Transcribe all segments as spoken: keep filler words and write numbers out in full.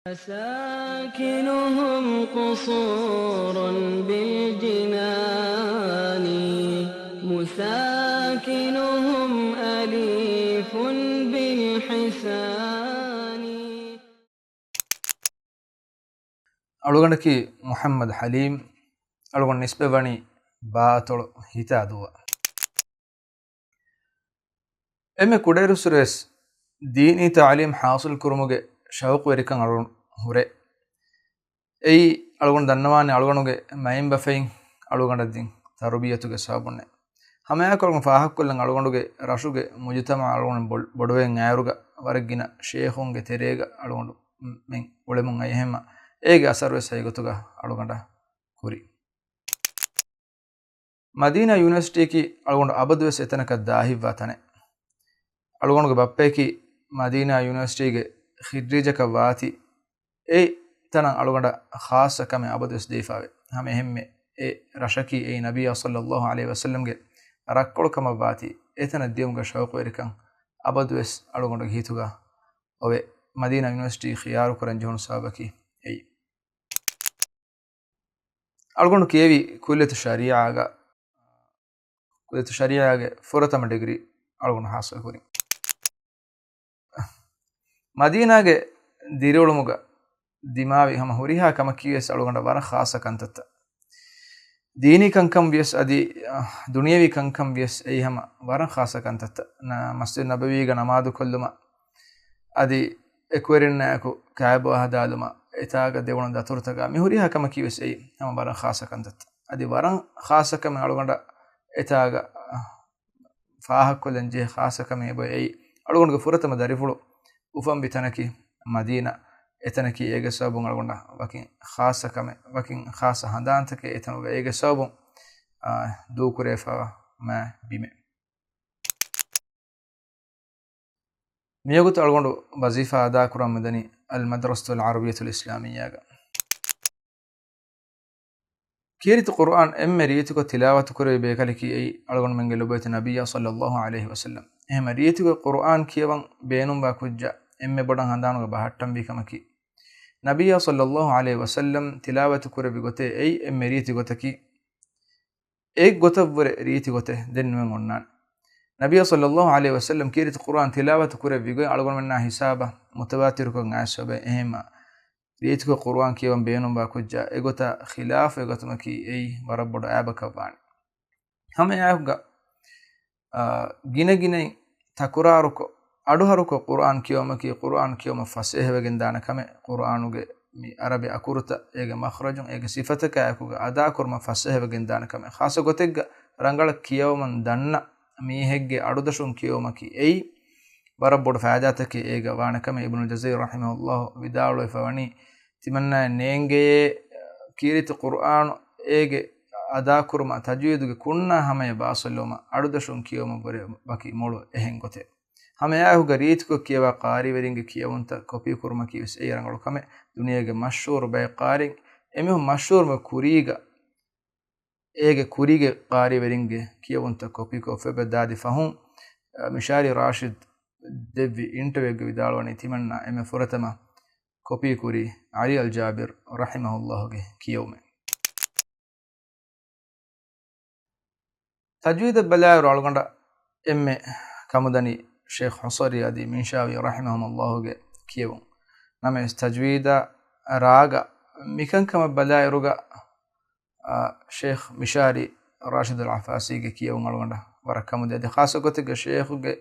مساكنهم قصور بالجنان، مساكنهم أليف بالحسان. އަޅުގަނޑަކީ މުޙައްމަދު ޙަލީމް. އަޅުގަނޑު ނިސްބަތްވަނީ ބާއަތޮޅު ހިތާދޫއަށް. އެންމެ ކުޑައިރުއްސުރެވެސް ދީނީ ތަޢުލީމް ޙާޞިލް ކުރުމުގެ ޝައުޤުވެރިކަން އަޅުގަނޑު ހުރޭ. އެއީ އަޅުގަނޑު ދަންނަވާނެ އަޅުގަނޑުގެ މައިންބަފައިން އަޅުގަނޑަށް ދިން ތަރުބިޔަތުގެ ސަބަބުންނޭ. ހަމައެއާއެކު އަޅުގަނޑު ފާހަގަކޮށްލަން އަޅުގަނޑުގެ ރަށުގެ މުޖުތަމަޢަށް އަޅުގަނޑު ބޮ-، ބޮޑުވެގެން އައިއިރުގަ ވަރަށް ގިނަ ޝޭޚުންގެ ތެރޭގަ އަޅުގަނޑު މި-، މި އުޅެމުން އައި އެހެންމަ އޭގެ އަސަރުވެސް ހަގީގަތުގަ އަޅުގަނޑަށް ކުރި. މަދީނާ ޔުނިވަރސިޓީއަކީ އަޅުގަނޑު އަބަދުވެސް އެތަނަކަށް ދާހިތްވާ ތަނެއް. އަޅުގަނޑުގެ ބައްޕަޔަކީ މަދީނާ ޔުނިވަރސިޓީގެ ޚިއްރީޖަކަށް ވާތީ، އެ ތަނަށް އަޅުގަނޑަށް ޚާއްޞަ ކަމެއް އަބަދުވެސް ދީފާވޭ. ހަމައެހެންމެ އެ ރަށަކީ އެއީ ނަބިއްޔާ ޞައްލައްލާހު ޢަލައިހި ވަސައްލަމްގެ ރައްކޮޅު ކަމަށް ވާތީ، އެތަނަށް ދިޔުމުގެ ޝައުޤުވެރިކަން އަބަދުވެސް އަޅުގަނޑުގެ ހިތުގަ އޮވޭ. މަދީނާ ޔުނިވަރސިޓީ ޚިޔާރު ކުރަން ޖެހުނު ސަބަބަކީ އެއީ. އަޅުގަނޑު ކިޔެވި ކުއްލިއްޔަތު ޝަރީޢާގަ، ކުއްލިއްޔަތު ޝަރީޢާގެ ފުރަތަމަ ޑިގްރީ އަޅުގަނޑު ޙާޞިލް ކުރިން. މަދީނާގެ ދިރިއުޅުމުގަ ދިމާވި ހަމަ ހުރިހާ ކަމަކީ ވެސް އަޅުގަނޑަށް ވަރަށް ޚާއްޞަ ކަންތައްތައް. ދީނީ ކަންކަން ވިޔަސް އަދި، އަ، ދުނިޔަވީ ކަންކަން ވިޔަސް އެއީ ހަމަ ވަރަށް ޚާއްޞަ ކަންތައްތައް. ނަ-، މަސްޖިދު ނަބަވީގަ ނަމާދު ކޮށްލުމަށް އަދި އެކުވެރިންނާއެކު ކައިބާ ހަދާލުމަށް، އެތާގަ ދެވުނު ދަތުރުތަކާ މި ހުރިހާ ކަމަކީ ވެސް އެއީ ހަމަ ވަރަށް ޚާއްޞަ ކަންތައްތައް. އަދި ވަރަށް ޚާއްޞަ ކަމެއް އަޅުގަނޑަށް އެތާގަ ފާހަގަކޮށްލަން ޖެހޭ ޚާއްޞަ ކަމެއް އެބަ އެއީ، އަޅުގަނޑުގެ ފުރަތަމަ ދަރިފުޅު އުފަންވި ތަނަކީ މަދީނާ. އެތަނަކީ އޭގެ ސަބަބުން އަޅުގަނޑަށް ވަކިން ޚާއްޞަ ކަމެއް، ވަކިން ޚާއްޞަ ހަނދާންތަކެއް އެތަނުގަ އޭގެ ސަބަބުން، އާ، ދޫކުރެވިފައިވާ މާ ބިމެއް. މިވަގުތު އަޅުގަނޑު ވަޒީފާ އަދާކުރަން މިދަނީ އަލް މަދްރަސަތުލް ޢަރަބިއްޔަތުލް އިސްލާމިއްޔާގަ. ކީރިތި ޤުރުއާން އެންމެ ރީތިކޮށް ތިލާވަތު ކުރެވި ބޭކަލަކީ އެއީ އަޅުގަނޑުމެންގެ ލޮބުވެތި ނަބިއްޔާ ޞައްލައްލާހު ޢަލައިހި ވަސައްލަމް. އެހެންމަ ރީތިކޮށް ޤުރުއާން ކިޔަވަން ބޭނުންވާ ކުއްޖާ އެންމެ ބޮޑަށް ހަނދާނުގަ ބަހައްޓަންވީ ކަމަކީ، ނަބިއްޔާ ޞައްލައްލާހު ޢަލައިހި ވަސައްލަމް ތިލާވަތު ކުރެއްވި ގޮތޭ އެއީ އެންމެ ރީތި ގޮތަކީ، އެ ގޮތަށްވުރެ ރީތި ގޮތެއް ދެން ނުވެން އޮންނާނެ. ނަބިއްޔާ ޞައްލައްލާހު ޢަލައިހި ވަސައްލަމް ކީރިތި ޤުރުއާން ތިލާވަތު ކުރެއްވި ގޮތް އަޅުގަނޑުމެންނާ ހިސާބަށް މުތަވާތިރުކޮށް އައިސް އެބަ އެހެންމަ ރީތިކޮށް ޤުރުއާން ކިޔަވަން ބޭނުންވާ ކުއްޖާ އެގޮތަށް ޚިލާފު އެގޮތުމަކީ އެއީ ވަރަށް ބޮޑު އައިބަކަށް ވާނެ. ހަމައެއާއެކުގަ، އާ، ގިނަގިނައިން ތަކުރާރުކޮށް، އަޑުހަރުކޮށް ޤުރުއާން ކިޔަވުމަކީ ޤުރުއާން ކިޔަވުމަށް ފަސޭހަވެގެންދާނެ ކަމެއް، ޤުރުއާނުގެ މި ޢަރަބި އަކުރުތައް، އޭގެ މަޚްރަޖުން، އޭގެ ސިފަތަކާއެކުގަ އަދާކުރުމަށް ފަސޭހަވެގެންދާނެ ކަމެއް. ޚާއްޞަ ގޮތެއްގަ ރަނގަޅަށް ކިޔަވަމުން ދަންނަ މީހެއްގެ އަޑުދަށުން ކިޔެވުމަކީ އެއީ ވަރަށް ބޮޑު ފައިދާތަކެއް އޭގަ ވާނެ ކަމެއް. އިބްނުލް ޖަޒަރީ ރަޙިމަހުﷲ ވިދާޅުވެފަ ވަނީ، ތިމަންނާއަށް ނޭނގެޔޭ ކީރިތި ޤުރުއާނު އޭގެ އަދާކުރުމަށް ތަޖްވީދުގެ ކުންނާ ހަމަޔަށް ވާސިލުވުމަށް އަޑުދަށުން ކިޔެވުމަށްވުރެ ވަކި މޮޅު އެހެން ގޮތެއް. ހަމައެއާއެކުގަ ރީތިކޮށް ކިޔަވާ ޤާރީވެރިންގެ ކިޔެވުންތައް ކޮޕީ ކުރުމަކީ ވެސް އެއީ ރަނގަޅު ކަމެއް. ދުނިޔޭގެ މަޝްހޫރު ބައެއް ޤާރީން އެމީހުން މަޝްހޫރުވުމުގެ ކުރީގަ އޭގެ ކުރީގެ ޤާރީވެރިންގެ ކިޔެވުންތައް ކޮޕީކޮށްފަ އެބަ ދާދި ފަހުން، އަ، މިޝާރީ ރާޝިދު ދެއްވި އިންޓަވިއުގަ ވިދާޅުވަނީ ތިމަންނާ އެންމެ ފުރަތަމަ ކޮޕީ ކުރީ ޢަލީ އަލް ޖާބިރު ރަޙިމަހުﷲގެ ކިޔެވުމެއް. ތަޖްވީދަށް ބަލާއިރު އަޅުގަނޑަށް އެންމެ ކަމުދަނީ ޝޭޚް ހުޞަރީ އަދި މިންޝާވީ ރަޙިމަހުމުﷲގެ ކިޔެވުން. ނަމަވެސް ތަޖްވީދާ ރާގަށް މިކަންކަމަށް ބަލާއިރުގަ، އާ، ޝޭޚް މިޝާރީ ރާޝިދުލް އަފާސީގެ ކިޔެވުން އަޅުގަނޑަށް ވަރަށް ކަމުދޭ. އަދި ޚާއްޞަ ގޮތެއްގަ ޝޭޚުގެ،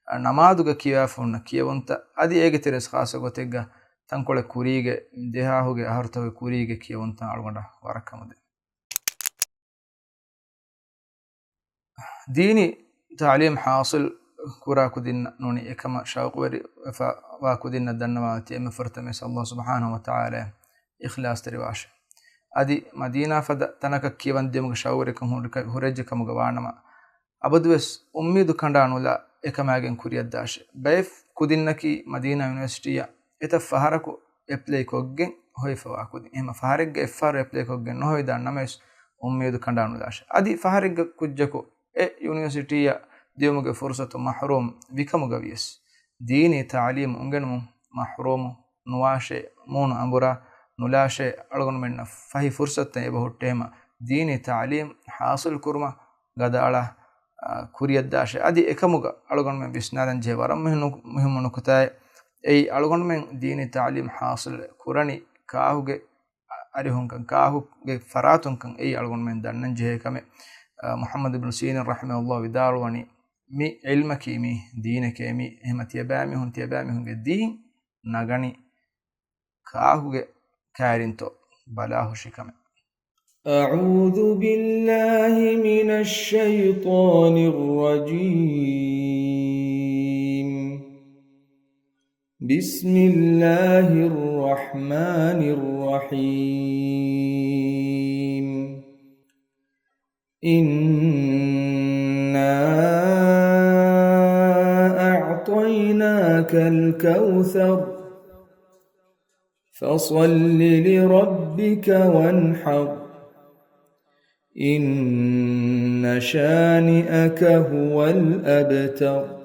އާ، ނަމާދުގަ ކިޔާފަ ހުންނަ ކިޔެވުންތައް އަދި އޭގެ ތެރޭސް ޚާއްޞަ ގޮތެއްގަ ތަންކޮޅެއް ކުރީގެ ދެހާހުގެ އަހަރުތަކުގެ ކުރީގެ ކިޔެވުންތައް އަޅުގަނޑަށް ވަރަށް ކަމުދޭ. ދީނީ ތަޢުލީމް ޙާޞިލް ކުރާ ކުދިންނަށް ނޫނީ އެކަމަށް ޝައުޤުވެރިވެފަ ވާ ކުދިންނަށް ދަންނަވާ އޮތީ އެންމެ ފުރަތަމަވެސް ﷲ ސުބްޙާނަހޫ ވަތަޢާލާ އިޚްލާޞްތެރިވާށޭ. އަދި މަދީނާ ފަދަ ތަނަކަށް ކިޔަވަން ދިޔުމުގެ ޝައުޤުވެރިކަން ހުރި-، ހުރެއްޖެ ކަމުގަ ވާނަމަ، އަބަދުވެސް އުއްމީދު ކަނޑާނުލާ އެކަމާގެން ކުރިއަށްދާށޭ. ބައެއް ކުދިންނަކީ މަދީނާ ޔުނިވަރސިޓީއަށް އެތައް ފަހަރަކު އެޕްލައި ކޮށްގެން ހޮވިފަވާ ކުދިން. އެހެންމަ ފަހަރެއްގަ އެއްފަހަރު އެޕްލައި ކޮށްގެން ނުހޮވިދާން ނަމަވެސް އުއްމީދު ކަނޑާނުލާށޭ. އަދި ފަހަރެއްގަ ކުއްޖަކު އެ ޔުނިވަރސިޓީއަށް ދިޔުމުގެ ފުރުޞަތު މަޙްރޫމް ވިކަމުގަ ވިޔަސް، ދީނީ ތަޢުލީމު އުނގެނުމުން މަޙްރޫމު ނުވާށޭ، މޫނު އަނބުރާ ނުލާށޭ، އަޅުގަނޑުމެންނަށް ފަހި ފުރުސަތުތައް އެބަހުއްޓޭމަ، ދީނީ ތަޢުލީމް ޙާޞިލު ކުރުމަށް ގަދައަޅާ، އާ، ކުރިޔަށްދާށޭ. އަދި އެކަމުގަ އަޅުގަނޑުމެން ވިސްނާލަން ޖެހޭ ވަރަށް މުހިންމު ނު-، މުހިންމު ނުކުތާއެއް. އެއީ އަޅުގަނޑުމެން ދީނީ ތަޢުލީމް ޙާޞިލް ކުރަނީ ކާކުގެ އަރިހުންކަން، ކާކުގެ ފަރާތުންކަން އެއީ އަޅުގަނޑުމެން ދަންނަން ޖެހޭ ކަމެއް. އާ، މުޙައްމަދު ބިން ސީރީން ރަޙިމަހުﷲ ވިދާޅުވަނީ، މި ޢިލްމަކީ، މި ދީނެކޭ، މި އެހެމަ ތިޔަބައިމީހުން، ތިޔަބައިމީހުންގެ ދީން ނަގަނީ ކާކުގެ ކައިރިންތޯ ބަލާހުށި ކަމެއް. أعوذ بالله من الشيطان الرجيم. بسم الله الرحمن الرحيم. إنا أعطيناك الكوثر. فصل لربك وانحر. إن شانئك هو الأبتر.